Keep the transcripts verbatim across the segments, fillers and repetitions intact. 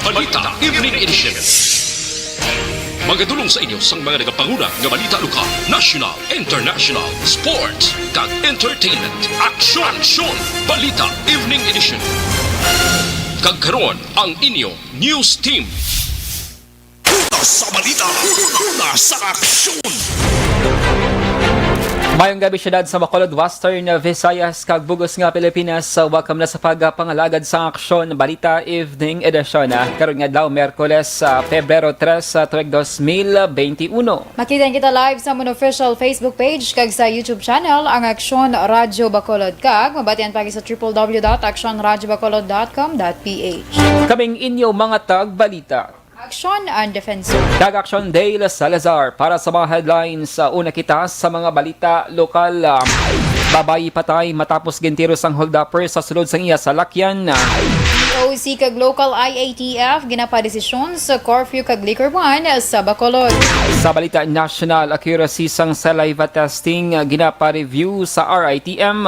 Balita Evening Edition. Magadulong sa inyo sang mga nagapanguna nga balita lokal, national, international, sports, kag entertainment. Aksyon! Aksyon! Balita Evening Edition. Kag karon, ang inyo news team. Una sa balita, una sa aksyon. Mayong gabi, syudad sa Bacolod, Western Visayas, kag bug-os nga Pilipinas. Welcome na sa pagpangalagad sa Aksyon Balita Evening Edition. Karon nga adlaw, Miyerkules, ah, Pebrero tres, ah, tuig dos mil benti uno. Makita kita live sa amon official Facebook page kag sa YouTube channel, ang Aksyon Radyo Bacolod, kag mabatian pa sa triple W dot aksyon radyo bacolod dot com dot P H. Kaming inyo mga tagbalita. Aksyon ang Defensor. Kag Aksyon Dale Salazar para sa mga headlines. Sa una kita sa mga balita lokal, ah, babayi patay matapos gintiro sang holdupper sa sulod sang iya salakyan. O C kag local I A T F ginapadesisyon sa curfew kag liquor ban sa Bacolod. Sa balita national, accuracy sang saliva testing, ah, ginapa-review sa R I T M.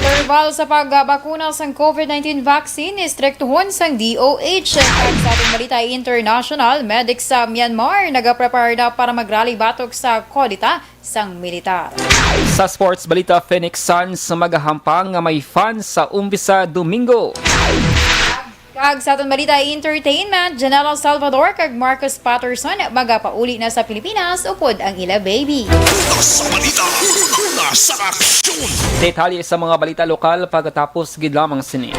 Interval sa pagbakuna sang COVID nineteen vaccine, istriktuhon sang D O H. Kag sa aton balita international, medic sa Myanmar nagaprepare na para magrally batok sa kudeta sang militar. Sa sports balita, Phoenix Suns magahampang nga may fans sa umpisa Domingo. Kag sa aton balita entertainment, Janela Salvador kag Marcus Patterson magapauli na sa Pilipinas upod ang ila baby. Una sa balita, una sa aksyon. Detalye sa mga balita lokal pagkatapos gid lamang sini.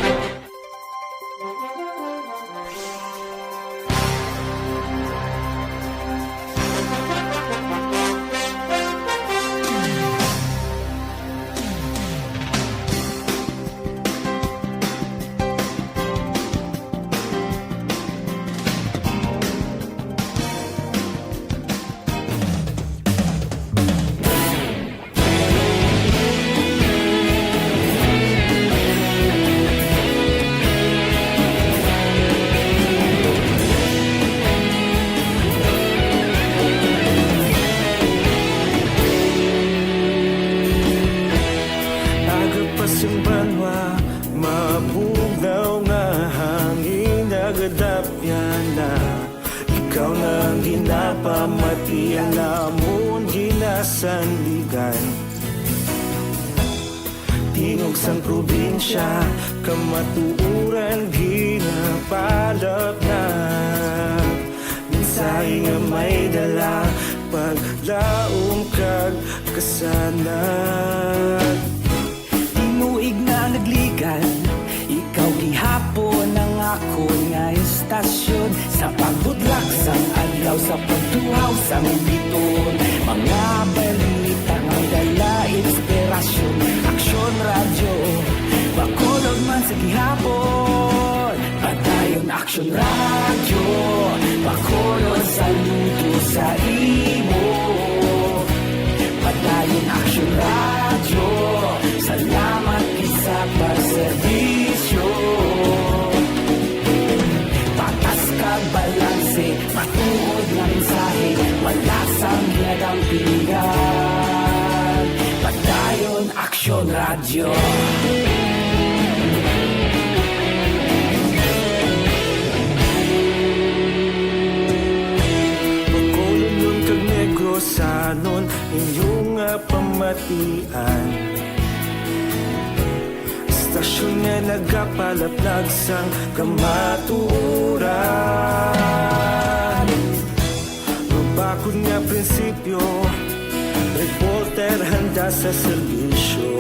Aga pa sing banwa, mabugnaw nga hangin nagadapyan na. Ikaw na ang ginapamati, ang amon ginasandigan. Tingog sang probinsya, kamatuoran ginapalapnag. Mensahe nga may dala, paglaom kag kasanag. Tinuig na nagligan, ikaw gihapon ang akon nga estasyon. Sa pagbudlak sang adlaw, sa pagtuhaw sang bituon, mga balita nga dala inspirasyon. Aksyon Radyo, Bacolod man sa gihapon. Padayon Aksyon Radyo, Bacolod, saludo sa imo. Padayon Aksyon Radyo, salamat gid sa pagserbisyo. Patas kag balanse, matuod nga mensahe, wala sang ginadampigan. Padayon Aksyon Radyo. Bacolodnon kag Negrosanon, inyo nga pamatian. Estasyon nga nagapalaplag sang kamatuoran. Mabakod nga prinsipyo, reporter handa sa serbisyo.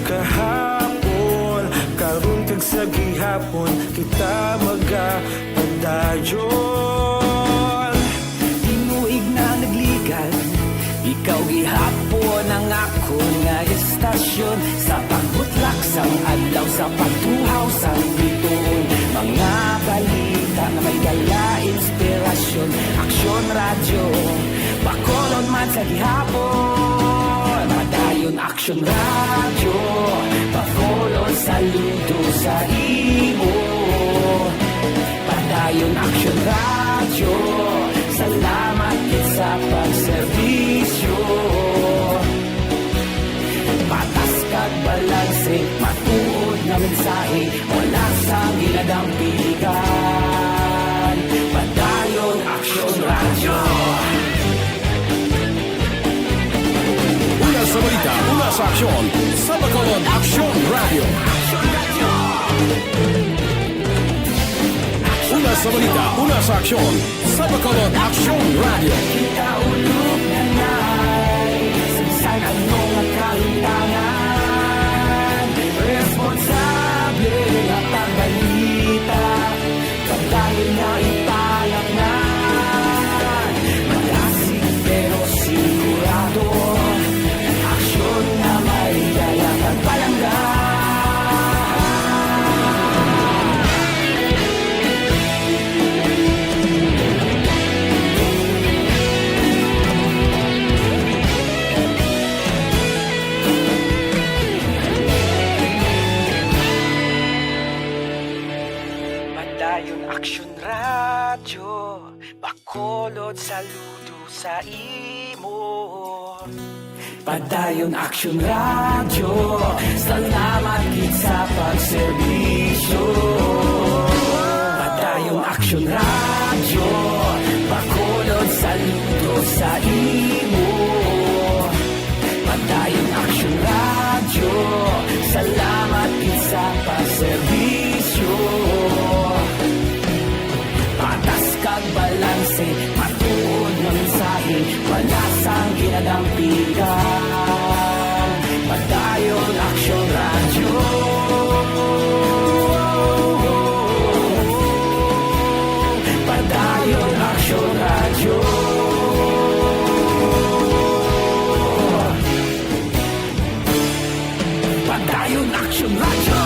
Kahapon, karon kag sa gihapon, kita magapadayon. Tinuig na nagligan, ikaw gihapon ang akon nga estasyon. Sa pagbutlak sang adlaw, sa pagtuhaw sang bituon, mga balita nga may dala inspirasyon. Aksyon Radyo, Bacolod man sa gihapon. Padayon Aksyon Radyo, Bacolod, saludo sa imo. Padayon Aksyon Radyo, salamat gid sa pagserbisyo. Patas kag balanse, matuod nga mensahe, wala sang ginadampigan. Aksyon sa Bacolod, Aksyon Radio. Una sa balita, una sa aksyon sa Bacolod, Aksyon Radio. Kita ulog na nai, sa ano nga kahimtangan, responsable nga pagbalita. Padayon nga ipalatnan, malasig pero sigurado, aksyon nga may dala kag palangga. Padayon Aksyon Radyo, Bacolod, saludo sa imo. Padayon Aksyon Radyo, salamat gid sa pagserbisyo. Padayon Aksyon Radyo, Bacolod, saludo sa imo. Padayon Aksyon Radyo, salamat gid sa pagserbisyo. Patas kag balanse, matuod nga mensahe, wala sang ginadampigan. Padayon Aksyon Radyo. Padayon Aksyon Radyo. Padayon Aksyon Radyo.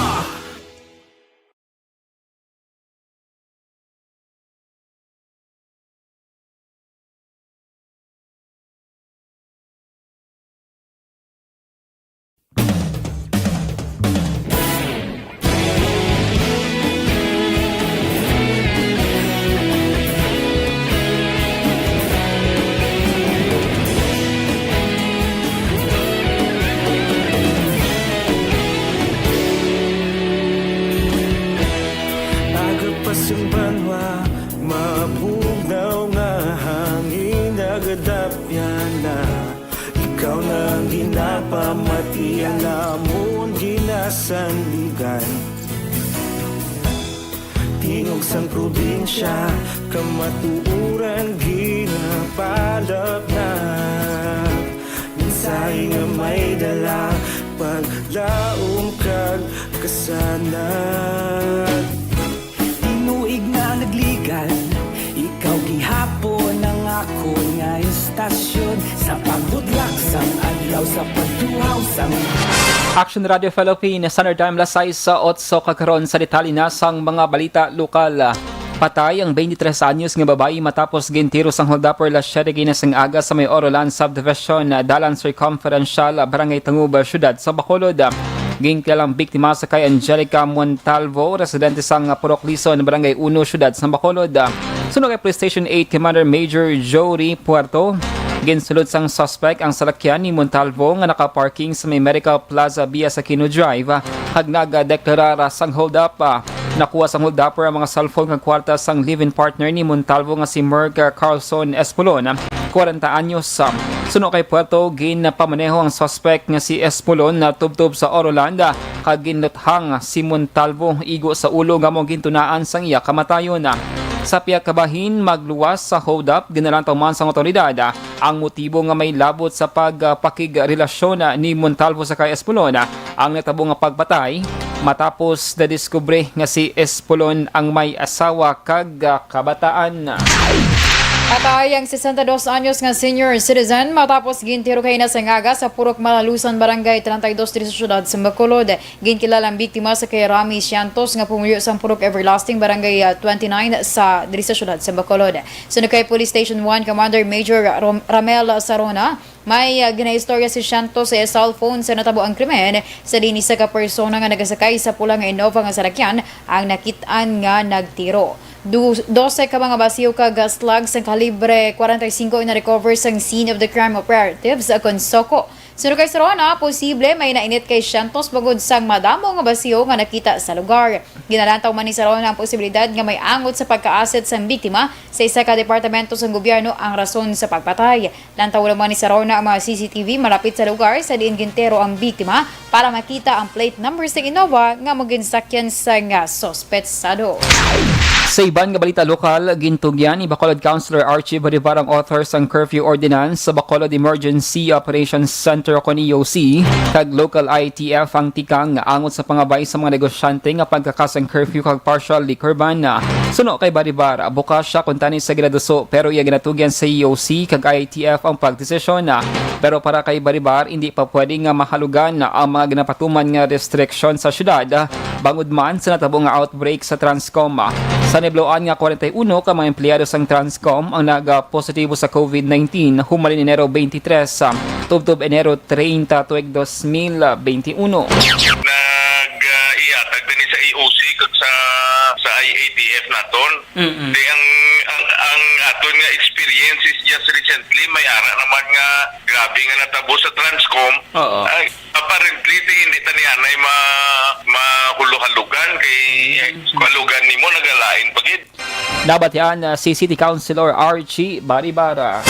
Aga pa sang banwa, mabugnaw nga hangin, nagadapyan na. Ikaw na ang ginapamati, ang amon ginasandigan. Tingog sang probinsya, kamatuoran ginapalapnag. Mensahe nga may dala, paglaom kag kasanag. Tinuig na nagligan, ikaw gihapon ang akon nga istasyon. Sa pagbudlak sang adlaw, sa pagtuhaw sang Action Radio Philippines, Standard Time, las sais sa otso kakaron. Sa detalye na sang mga balita lokal. Patay ang twenty-tres anyos nga babayi matapos gintiro sang hold-upper las siyete ginas nga aga sa may Orolan Subdivision, Dalan Circumferential, Barangay Tangub, Siyudad sa Bacolod. Ginkilalang biktima sa kay Angelica Montalvo, residente sang Purok Lison, Barangay Uno, Siyudad sa Bacolod. Suno kay Police Station eight Commander Major Jory Puerto, ginsulod sang suspect ang salakyan ni Montalvo nga nakaparking sa may Medical Plaza Via Aquino Drive, kag nagdeklarar sang hold-up. Nakuha sang hold-upper ang mga cellphone kag kwarta sang live-in partner ni Montalvo nga si Merc Carlson Espolon, kwarenta anyos. Suno kay Puerto, ginpamaneho ang suspect nga si Espolon na tubtob sa Orolanda, kag ginluthang si Montalvo igo sa ulo nga amo gintunaan sang iya kamatayon. Sa pihak ka bahin, magluwas sa hold-up, ginalantaw man sang awtoridad ang motibo nga may labot sa pagpakigrelasyon ni Montalvo sa kay Espolon ang natabo nga pagpatay, matapos nadiskubre nga si Espolon ang may asawa kag, ah, kabataan. Patay ang sesenta y dos anyos nga senior citizen matapos gintiro kahina sang aga sa Purok Malalusan, Barangay treinta y dos, diri sa siyudad sa Bacolod. Ginkilala ang biktima sa kay Rami Siantos nga pumuyo sa Purok Everlasting, Barangay, ah, twenty-nine sa, diri sa siyudad sa Bacolod. Suno kay Police Station one Commander Major Rom-, Ramel Sarona, may, ah, ginaistorya si Siantos sa cellphone sa natabo ang krimen, sa diin isa ka persona nga nagasakay sa pula nga Innova nga salakyan ang nakit-an nga nagtiro. Du-, dose ka mga basiw kag slugs sang kalibre kwarenta y cinco ang na-recover sang scene of the crime operatives kon SOCO Suno kay Sarona, posible may nainit kay syentos bangod sang madamo nga basiyo nga nakita sa lugar. Ginalantaw man ni Sarona ang posibilidad nga may angot sa pagkaasit sang biktima sa isa ka departamento sang gobyerno ang rason sa pagpatay. Lantaw naman ni Sarona ang mga C C T V malapit sa lugar sa diin gintero ang biktima para makita ang plate number sang Innova nga maginsakyan sang suspetsado. Sa iban nga balita lokal, gintugyan ni Bacolod Councilor Archie Baribar ang author sang curfew ordinance sa Bacolod Emergency Operations Center o kon E O C kag local I T F ang tikang angot sa pangabay sa mga negosyante nga pagkakasang curfew kag partial liquor ban. Suno kay Baribar, bukas siya kuntani sa ginaduso pero iya ginatugyan sa E O C kag I T F ang pagdesisyon. Pero para kay Baribar, hindi pa pwede nga mahalugan ang mga ginapatuman nga restriksyon sa syudad bangod man sa natabo nga outbreak sa Transcom. Sa nibloan nga kwarenta y uno ka mga empleyado sang Transcom ang nagapositibo sa COVID nineteen human Enero twenty-three tubtob Enero treinta tuig dos mil veintiuno. Nag, ah, ihatag din sa E O C kag sa, sa I A T F naton. Mm-mm. Di ang, ang, ang aton nga experience is just recently, may ara naman nga grabe nga natabo sa Transcom. Oo. Ay, apparently, di, hindi ta nianay ma-, mahuluhalugan kay Mm-hmm. Halugan nimo, nagalain pa gid. Nabatian, uh, si City Councilor Archie Baribara.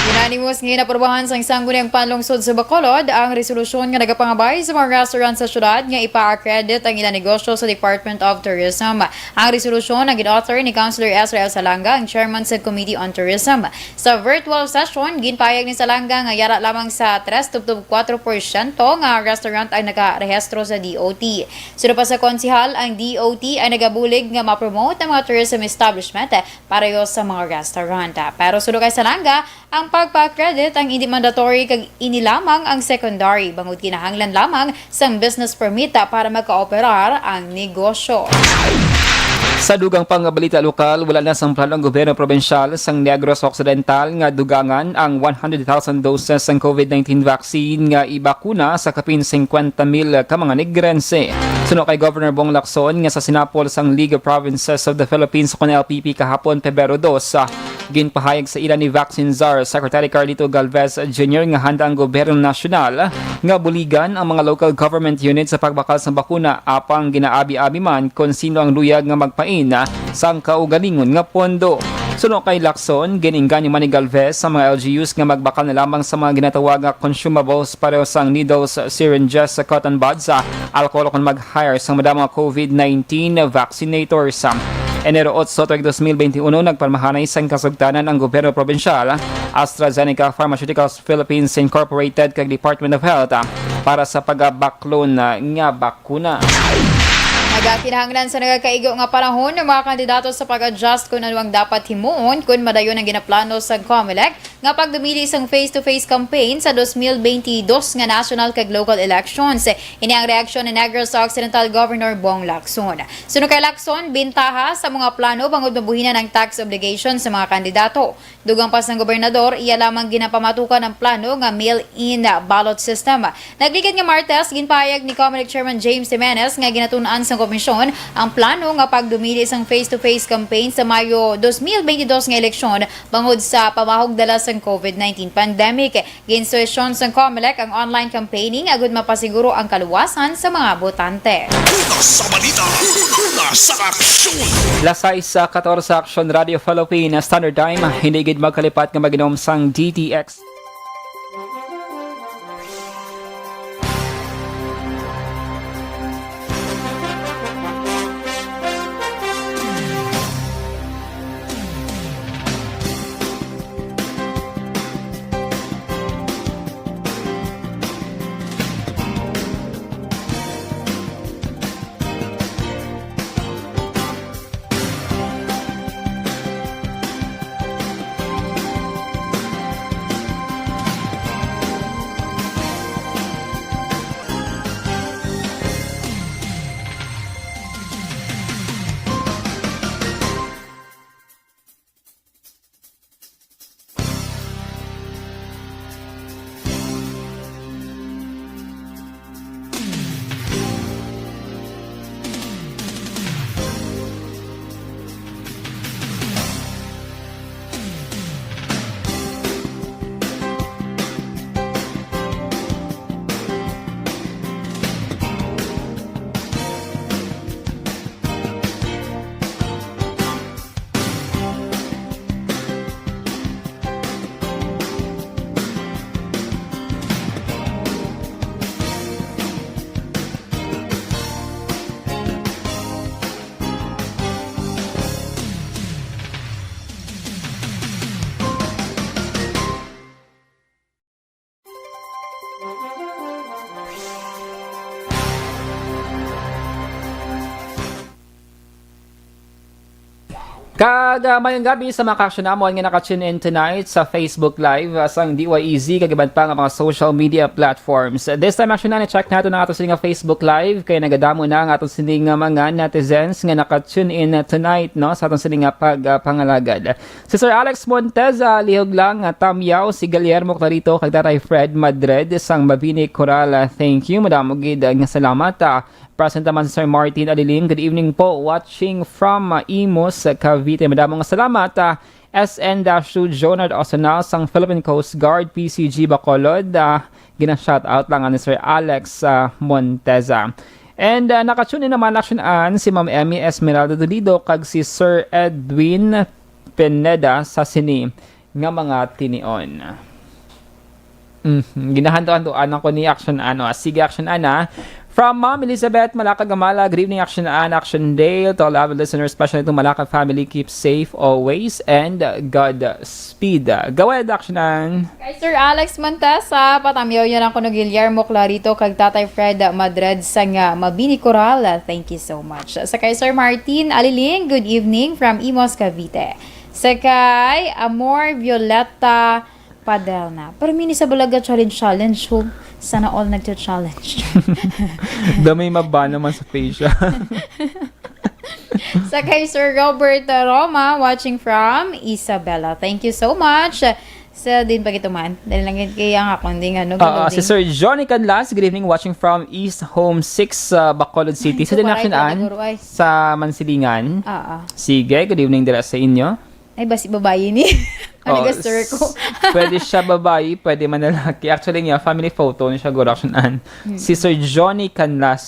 Unanimous nga ginaprobahan sang Sangguniang Panlungsod sa Bacolod ang resolusyon nga nagapangabay sa mga restaurant sa syudad nga ipa-accredit ang ilang negosyo sa Department of Tourism. Ang resolusyon ang gin-author ni Councilor Ezra L. Salanga, ang chairman sa Committee on Tourism. Sa virtual session, ginpahayag ni Salanga nga yara lamang sa tres tubtob kuwatro porsyento nga restaurant ang nakarehistro sa D O T. Suno pa sa konsehal, ang D O T ay nagabulig nga ma-promote ang mga tourism establishment pareho sa mga restaurant. Pero suno kay Salanga, ang pagpa-accredit ang hindi mandatory kag ini lamang ang secondary, bangod kinahanglan lamang sang business permit para makaoperar ang negosyo. Sa dugang pang balita lokal, wala na sang plano ang gobyerno probinsyal sang Negros Occidental nga dugangan ang one hundred thousand doses sang COVID nineteen vaccine nga ibakuna sa kapin singkwenta mil ka mga Negrense. Suno kay Governor Bong Lacson nga sa sinapol sang League of Provinces of the Philippines o kon L P P kahapon, Pebrero dos, ah, ginpahayag sa ila ni Vaccine Czar Secretary Carlito Galvez Junior nga handa ang gobyerno nasyonal nga buligan ang mga local government unit sa pagbakal sang bakuna, apang ginaabi-abi man kon sino ang luyag nga magpain sang kaugalingon nga pondo. Suno kay Lacson, gin-inganyo man ni Galvez sa mga L G Us nga magbakal na lamang sa mga ginatawag nga consumables pareho sang needles, syringes, cotton buds, alcohol kon mag-hire sang madamo nga COVID nineteen vaccinators. Enero otso, tuig dos mil benti uno, nagpamahanay sang kasugtanan ang gobyerno probinsyal, AstraZeneca Pharmaceuticals Philippines Incorporated kag Department of Health, ah, para sa pagabaklon, ah, nga bakuna. Nagakinahanglan sa nagakaigo nga panahon ang mga kandidato sa pag-adjust kung ano ang dapat himuon kung madayon ang ginaplano sa Comelec nga pagdumili sang face-to-face campaign sa dos mil benti dos nga national kag local elections. Ini ang reaksyon ni Negros Occidental Governor Bong Lacson. Suno kay Lacson, bintaha sa mga plano bangod mabuhinan ang tax obligation sa mga kandidato. Dugang pa sang gobernador, iya lamang ginapamatukan ang plano nga mail-in ballot system. Nagligad nga Martes, ginpahayag ni Comelec Chairman James Jimenez nga ginatun-an sang komisyon ang plano nga pagdumili sang face-to-face campaign sa Mayo dos mil benti dos nga eleksyon bangod sa pamahog dala sang COVID nineteen pandemic. Ginsesyon sang Comelec ang online campaigning agud mapasiguro ang kaluwasan sa mga botante. Una sa balita, una sa aksyon. Las sais sa katorse, Aksyon Radio Philippines Standard Time. Hindi gid magkalipat nga mag-inom sang D T X. Kag, ah, mayong gabi sa mga ka-action namon nga naka-tune in tonight sa Facebook Live, ah, sang D Y E Z, kag iban pa nga mga social media platforms. This time, action na, check nato ang ato sini nga Facebook Live, kay nagadamo na ang ato sini nga mga netizens nga naka-tune in, ah, tonight, no, sa ato sini nga pag, ah, pangalagad. Si Sir Alex Monteza, lihog lang, ah, tamyaw, si Guillermo Clarito, kag Tatay Fred Madrid, sang Mabini Coral, ah, thank you, madamo gid, ah, nga salamat, ah. Present naman si Sir Martin Aliling. Good evening po. Watching from, uh, Imus, Cavite. Madamo nga salamat, uh, S N dash two Jonard Osonal sang Philippine Coast Guard, P C G Bacolod. Uh, gina-shout out lang ni Sir Alex, uh, Monteza. And, uh, naka-tune in naman, action an, si Ma'am Emmy Esmeralda Dolido kag si Sir Edwin Pineda sa sini nga mga tinion. Mhm. Ginahanto-hantoan ako ni Action An, ah. Sige, Action An, ah. From Ma'am Elizabeth Malaka Gamala, good evening, Action An, Action Dale, to all our listeners, especially to Malaka family, keep safe always, and Godspeed. Go ahead, Action An. Kay Sir Alex Montesa, patamyaw yun ang kuno Guillermo Clarito kag Tatay Fred Madred sa nga Mabini Coral. Thank you so much. Sa kay Sir Martin Aliling, good evening from Imus, Cavite. Sa kay Amor Violeta Paderna. Pero mini sa balaga challenge, challenge, ho. Sana all nagcha-challenge. Damay maba naman sa face siya. Sa kay Sir Robert Roma, watching from Isabela. Thank you so much. Sa din pa gituman. Dali lang yun kaya nga kung di nga, no, Ah, ah, si ganun din. Sir Johnny Canlas, good evening, watching from East Home six, uh, Bacolod City. Ay, Sa din waray action ka, an, siguro, ay. Sa Mansilingan. Ah, ah. Sige, good evening dira sa inyo. Ay, basi babayi ni. Ano Oh, ga, sir ko? s-, pwede siya babayi, pwede man lalaki. Actually niya, family photo ni siya, guro, action an. Mm. Si Sir Johnny Canlas.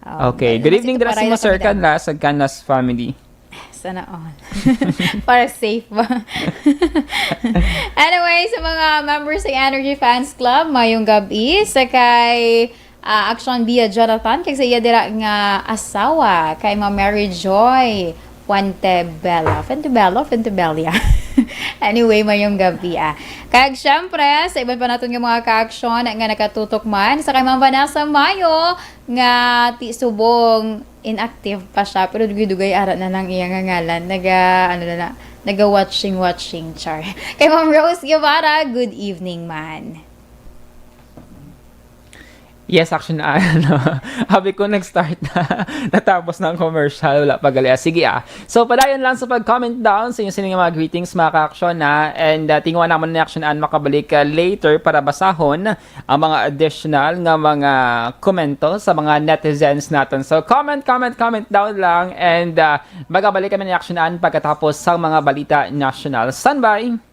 Oh, Okay. Good evening, dira sa mga Sir Canlas, sa Canlas family. Sana all. Para safe ba? Anyway, sa mga members sa Energy Fans Club, mayong gabi. Sa kay, ah, Action Bia Jonathan, kag sa iya dira nga asawa, kay Ma'am Mary Joy Fuentebella. Fuentebella? Fuentebella. Anyway, mayong gabi, ah. Kag syempre, sa iban pa naton nga mga ka-action nga nakatutok man, sa kay Ma'am Vanessa Mayo, nga ti subong inactive pa siya, pero dugay-dugay ara na lang iya nga ngalan. Naga, ano na na, naga-watching-watching, char. Kay Ma'am Rose Guevara, good evening, man. Yes, action, ano. Habi ko nag-start na. Natapos na ang commercial, wala pa gali. Ah, sige, ah. So, padayon lang sa pag-comment down sa inyo sini nga mga greetings, mga ka-action, ha. And, ah, tinguha namon ni Action An makabalik, ah, later para basahon ang mga additional nga mga komento sa mga netizens naton. So, comment, comment, comment down lang, and, ah, magabalik kami ni Action An pagkatapos sang mga balita nasyonal. Standby!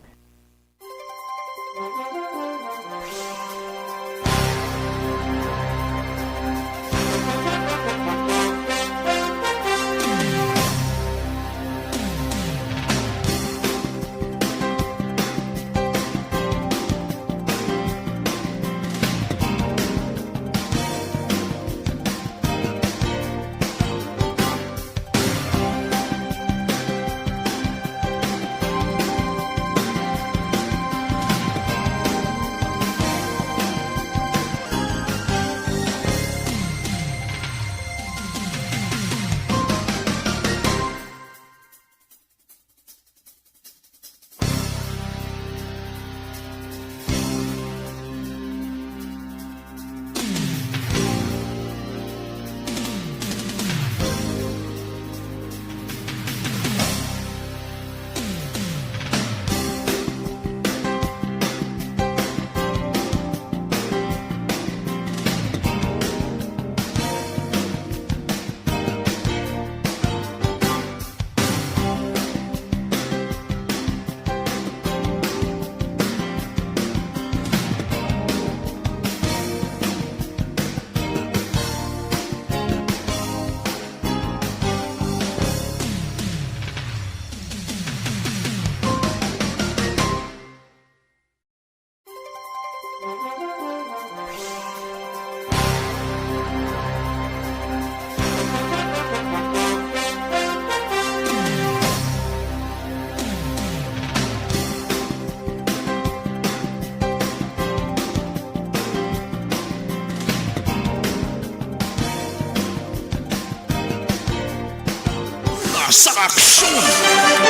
Sa aksyon!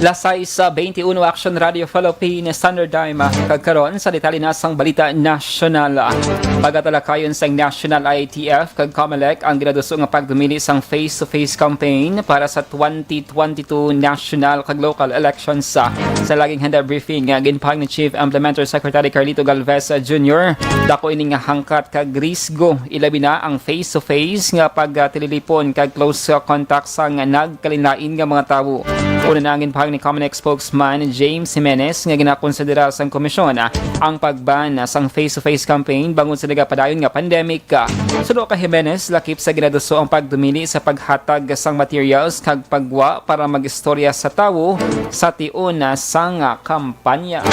Las sais sa twenty-one Action Radio Philippine Standard Time, kag karon sa detalye na sang balita nasyonal. Pagatalakayon sang National I A T F kag COMELEC ang ginaduso nga pagdumili sang face-to-face campaign para sa twenty twenty-two national kag local elections. Sa laging handa briefing, ginpahayag ni Chief Implementer Secretary Carlito Galvez Junior, dako ini nga hangkat kag risgo, ilabi na ang face-to-face nga pagtililipon kag close contact sang nagkalainlain nga mga tawo. Una na ang ginpahayag ni COMELEC spokesman James Jimenez nga ginakonsidera sang komisyon ang pag-ban sang face-to-face campaign bangod sa nagapadayon nga pandemic. Suno kay Jimenez, lakip sa ginaduso ang pagdumili sa paghatag sang materials kag paggwa para mag-istorya sa tawo sa tion sang kampanya.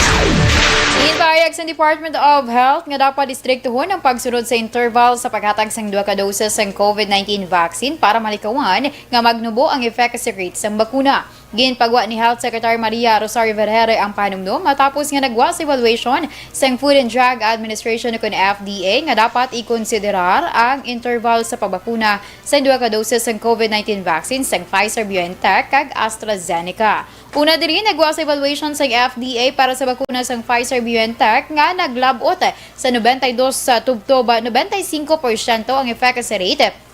Ginpahayag sa Department of Health nga dapat istriktuhon ang pagsunod sa interval sa paghatag sang duha ka doses sang COVID nineteen vaccine para malikawan nga magnubo ang efficacy rate sang bakuna. Ginpagwa ni Health Secretary Maria Rosario Vergeire ang panumdom matapos nga nagwa sa evaluation sang Food and Drug Administration, ukon F D A, nga dapat ikonsiderar ang interval sa pagbakuna sang duha ka doses sang COVID nineteen vaccine sang Pfizer-BioNTech kag AstraZeneca. Una diri, nagwa sa evaluation sang F D A para sa bakuna sang Pfizer-BioNTech nga naglab-ot sa nobenta y dos sa tubtob nobenta y singko porsyento ang efficacy rate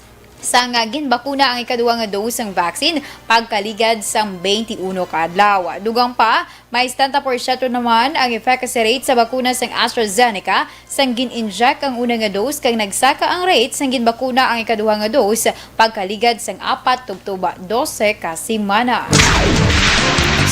sang, ah, ginbakuna ang ikaduha nga dose sang vaccine pagkaligad sang twenty-one ka adlaw. Dugang pa, may setenta porsyento naman ang efficacy rate sa bakuna sang AstraZeneca sang gin-inject ang una nga dose, kag nagsaka ang rate sang ginbakuna ang ikaduha nga dose pagkaligad sang apat tubtob dose ka semana.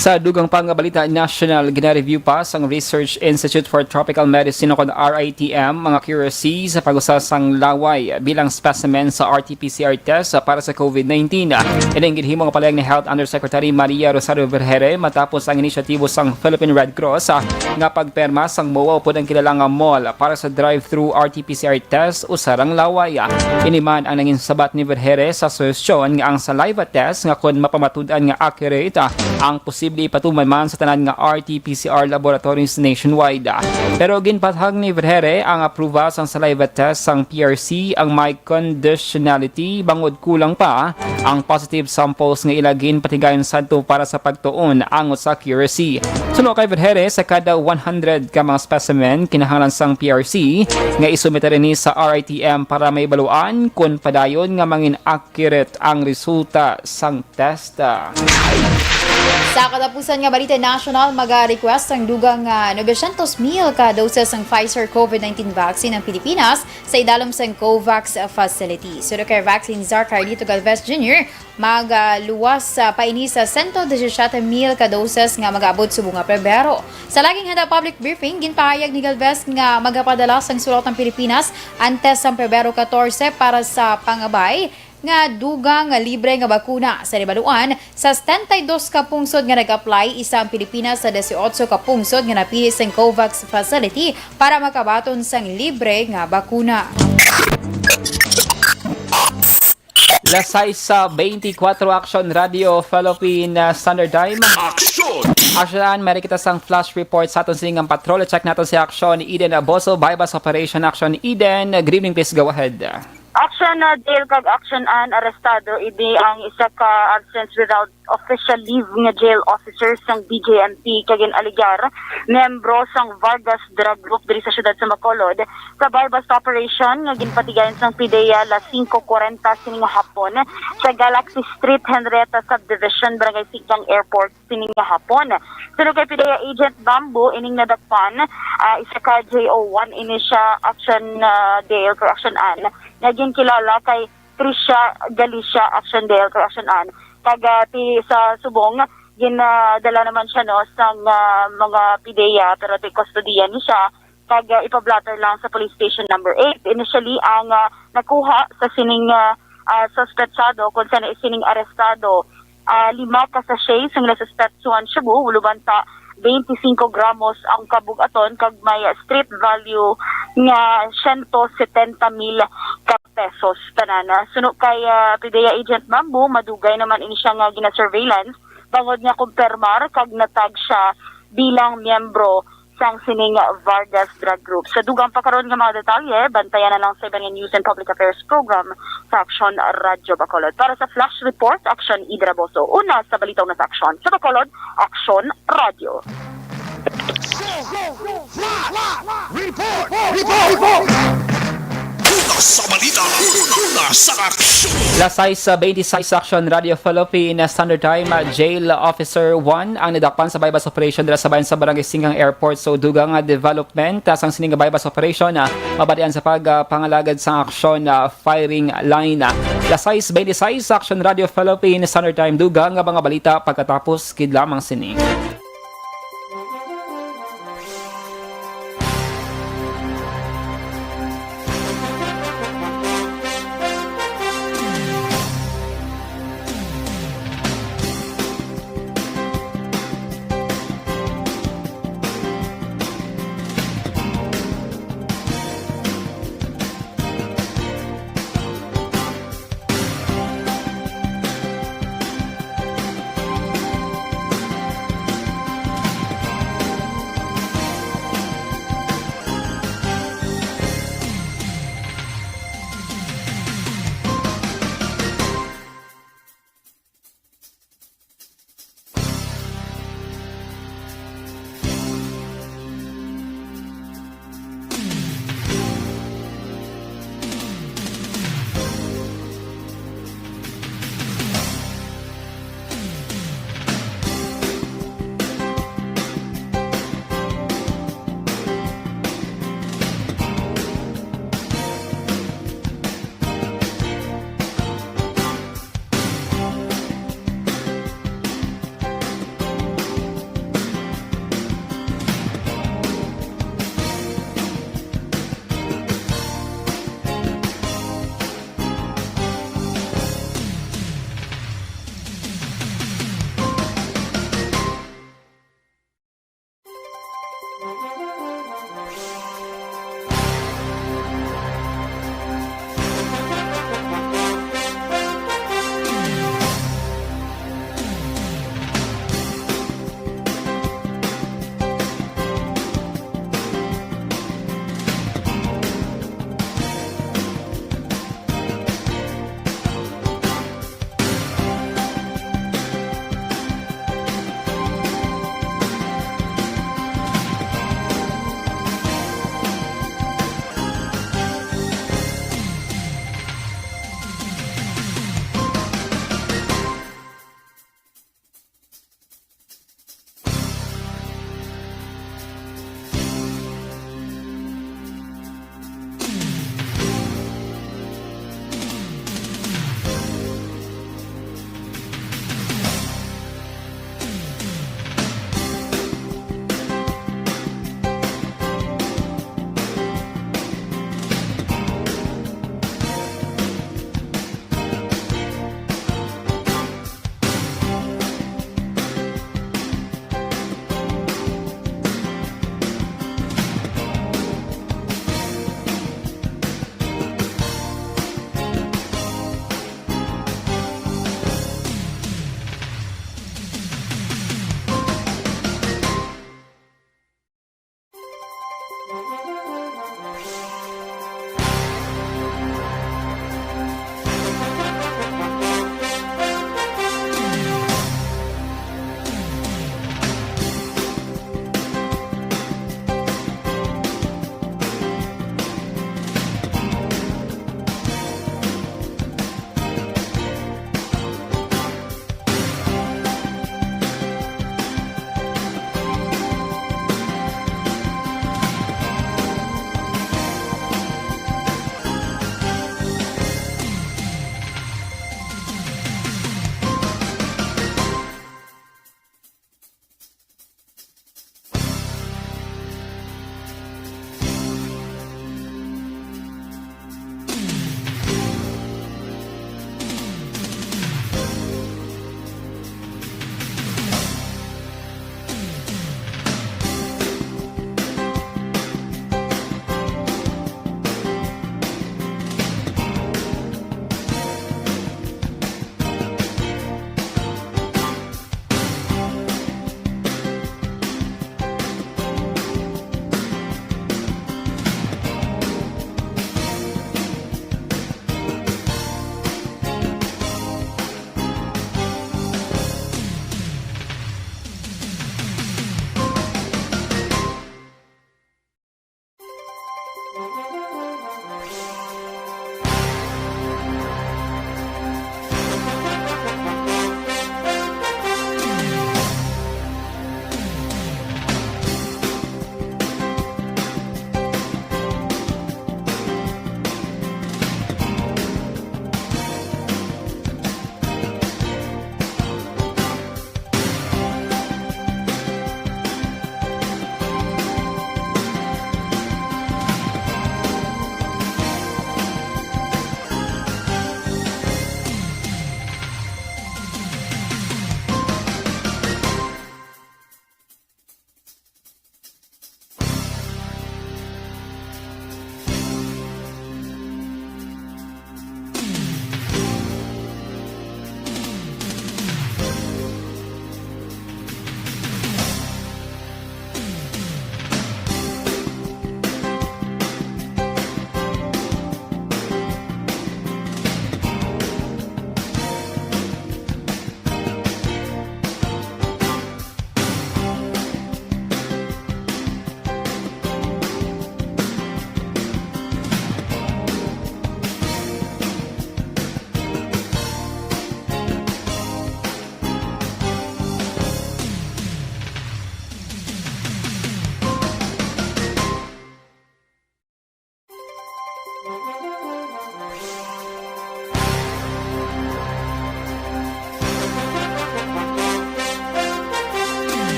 Sa dugang pa nga balita nasyonal, gina-review pa sang Research Institute for Tropical Medicine, ukon R I T M, ang accuracy sa pag-usa sang laway bilang specimen sa R T P C R test para sa COVID nineteen. Ini ang ginhimo nga palayag ni Health Undersecretary Maria Rosario Vergeire matapos ang inisyatibo sang Philippine Red Cross, ah, nga pagperma sang MOA upod ang kilala nga mall para sa drive-through R T P C R test usarang laway. Ini man ang nangin sabat ni Vergeire sa suhestyon nga ang saliva test nga kon mapamatud-an nga accurate, ah, ang posible ipatuman man sa tanan nga R T P C R laboratories nationwide. Pero ginpatag ni Vergeire ang approval sang saliva test sang P R C ang may conditionality bangod kulang pa ang positive samples nga ila ginpatigayon sadto para sa pagtuon ang usa accuracy. Suno kay Vergeire, sa kada one hundred ka mga specimen, kinahanglan sang P R C nga isumite ini sa R I T M para maibaluan kon padayon nga mangin-accurate ang resulta sang test. Sa katapusan nga balita nasyonal, maga-request ang dugang, ah, novecientos mil ka doses sang Pfizer COVID nineteen vaccine ang Pilipinas sa idalom sang COVAX facility. Suno kay Vaccine Czar Carlito Galvez Junior, magaluwas, ah, pa ini sa sento disisiete mil ka doses nga mag-abot subong nga Pebrero. Sa laging handa public briefing, ginpahayag ni Galvez nga magapadala sang sulat ang Pilipinas antes sang Pebrero katorse para sa pangabay nga dugang nga libre nga bakuna. Sa nahibaluan, sa setenta y dos ka pungsod nga nag-apply, isa ang Pilipinas sa dieciocho ka pungsod nga napili sang COVAX facility para makabaton sang libre nga bakuna. Las sais sa twenty-four, Action Radio Philippine, uh, Standard Time. Action! Action, meron kita sang flash report sa aton sining patrol. Check natin si Action Eden Aboso, Buy-Bust Operation. Action Eden, good evening, please go ahead. Action, uh, Dale kag Action Ann, arestado ini ang isa ka absence without official leave nga jail officer sang D J M P kag gin-alegar miyembro sang Vargas Drug Group diri sa siyudad sa Bacolod sa buy-bust operation nga ginpatigayon sang PDEA alas singko kwarenta sining hapon sa Galaxy Street, Henrietta Subdivision, Barangay Singkang Airport sining hapon. Suno kay PDEA Agent Bamboo, ining nadakpan, ah, isa ka J O one ini siya, Action, ah, Dale, kag Action Ann, nga ginkilala kay Tricia Galicia, Action Dale, kag Action Ann. Kag, ah, ti sa subong, ginadala naman siya, no, sang, ah, mga PDEA, pero ti kustodiya ni siya, kag, ah, ipablatter lang sa Police Station Number Eight. Initially, ang, ah, nakuha sa sining, ah, ah, suspetsado, kung sa sining arestado, ah, lima ka sachet sang nasuspetsuhan shabu, ulo banta twenty-cinco gramos ang kabug-aton, kag may street value nga siyento setenta mil ka pesos tanan. Suno kay, ah, PDEA Agent Bamboo, madugay naman ini siya nga gina-surveillance bangod nga kumpirmar kag natag siya bilang miyembro sang sining Vargas Drug Group. Sa dugang pa karon nga mga detalye, bantayan na lang sa Ibangan News and Public Affairs Program sa Aksyon Radyo Bacolod. Para sa Flash Report, Action Idraboso. Una sa balita, una sa aksyon. Sa Bacolod, Aksyon Radyo. Report! Report! Report! Una sa balita, una sa aksyon. Las sais bente sais, Action Radio Philippine Standard Time. Jail Officer one ang nadakpan sa buy-bust operation dira sa bayan sa Barangay Singkang Airport. So, dugang nga development, ah, sang sining buy-bust operation, ah, mabatian sa pag, ah, pangalagad sang aksyon, ah, firing line. Las sais bente sais, Action Radio Philippine Standard Time. Dugang nga mga balita pagkatapos gid lamang sini.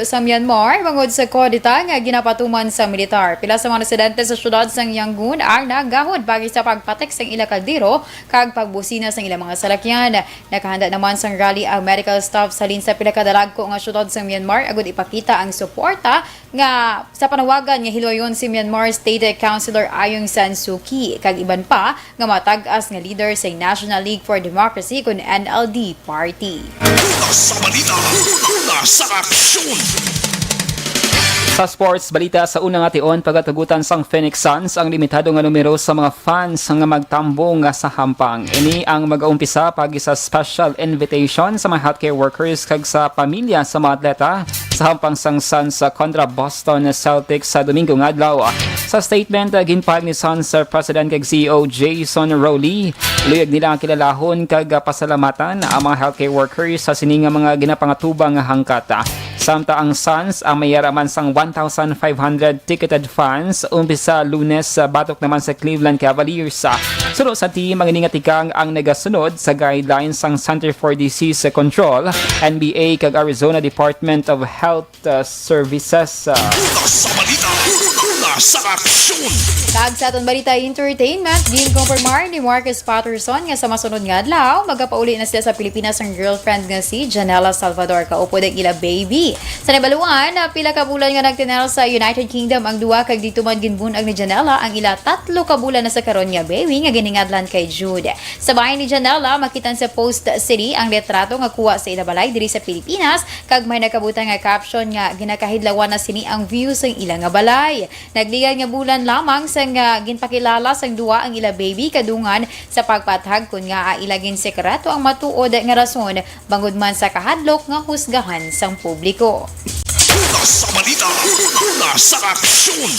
sa Myanmar bangod sa kudeta nga ginapatuman sa militar. Pila sa mga residente sa siyudad sang Yangon ang nagahod paagi sa pagpatik sang ila kaldero kag pagbusina sang ila mga salakyan. Nakahanda naman sang rally ang medical staff halin sa pila ka dalagko nga siyudad sa Myanmar agud ipakita ang suporta nga sa panawagan nga hiluwayon si Myanmar State Councilor Aung San Suu Kyi kag iban pa nga matag-as nga leader sa National League for Democracy kun N L D party. Una sa balita, una sa aksyon. Sa sports balita, sa una nga tion, pagatugutan sang Phoenix Suns ang limitado nga numero sa mga fans nga magtambong nga sa hampang. Ini ang mag-aumpisa paagi sa special invitation sa mga healthcare workers kag sa pamilya sa mga atleta sa hampang sang Suns kontra Boston Celtics sa Domingo nga adlaw. Sa statement, ah, ginpahayag ni Suns, ah, President kag C E O Jason Rowley, luyag nila ang kilalahon kag, ah, pasalamatan ang mga healthcare workers sa sini nga mga ginapangatubang nga hangkat. Samtang ang Suns ang may yara man sang one thousand five hundred ticketed fans umpisa Lunes, ah, batok naman sa Cleveland Cavaliers. Suno sa team, ang ini nga tikang ang nagasunod sa guidelines sang Center for Disease Control, N B A, kag Arizona Department of Health, uh, Services, uh. Una sa balita, una sa aksyon. Kag sa aton balita entertainment, ginkumpirmar ni Marcus Patterson nga sa masunod nga adlaw, magapauli na sila sa Pilipinas ang girlfriend nga si Janela Salvador, kaupod ang ila baby. Sa nabaluan, ah, pila ka bulan nga nagtinal sa United Kingdom ang duwa, kag dito man ginbun-ag ni Janela ang ila tatlo ka bulan na sa karon nga baby nga giningadlan kay Jude. Sa bahin ni Janela, makita sa post sini ang litrato nga kuha sa ila balay diri sa Pilipinas, kag may nakabutang nga caption nga ginakahidlawan na sini ang view sa ila nga balay. Nagligad nga bulan lamang sang, ah, ginpakilala sang duwa ang ila baby kadungan sa pagpaathag kon ngaa ila ginsekreto ang matuod nga rason bangod man sa kahadlok nga husgahan sang publiko. Una sa balita, una sa aksyon.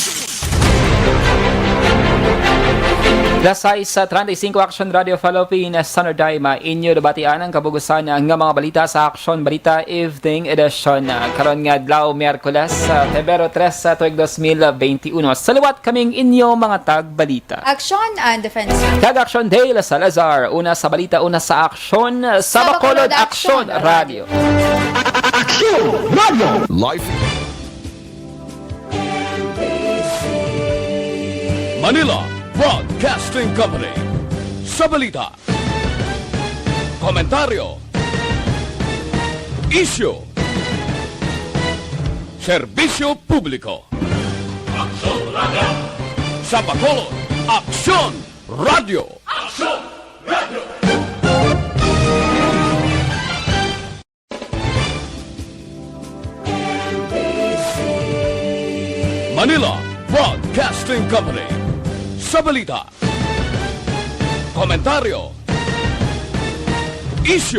Las sais treinta y cinco, Action Radio Philippines Standard Time, ah, inyo nabatian ang kabugusan nga mga balita sa Action Balita Evening Edition, ah, karon nga adlaw, Miyerkules, ah, Pebrero tres, ah, tuig dos mil benti uno. Sa liwat kaming inyo mga tagbalita. Action and Defense. Kag Action Dale Salazar, una sa balita, una sa aksyon, sa Bacolod Action Radio. Action Radio. Live. Manila Broadcasting Company. Sa balita, komentaryo, isyu, serbisyo publiko. Aksyon Radio. Sa Bacolod, Aksyon Radio. Aksyon Radio. Manila Broadcasting Company. Sa balita, komentaryo, isyu,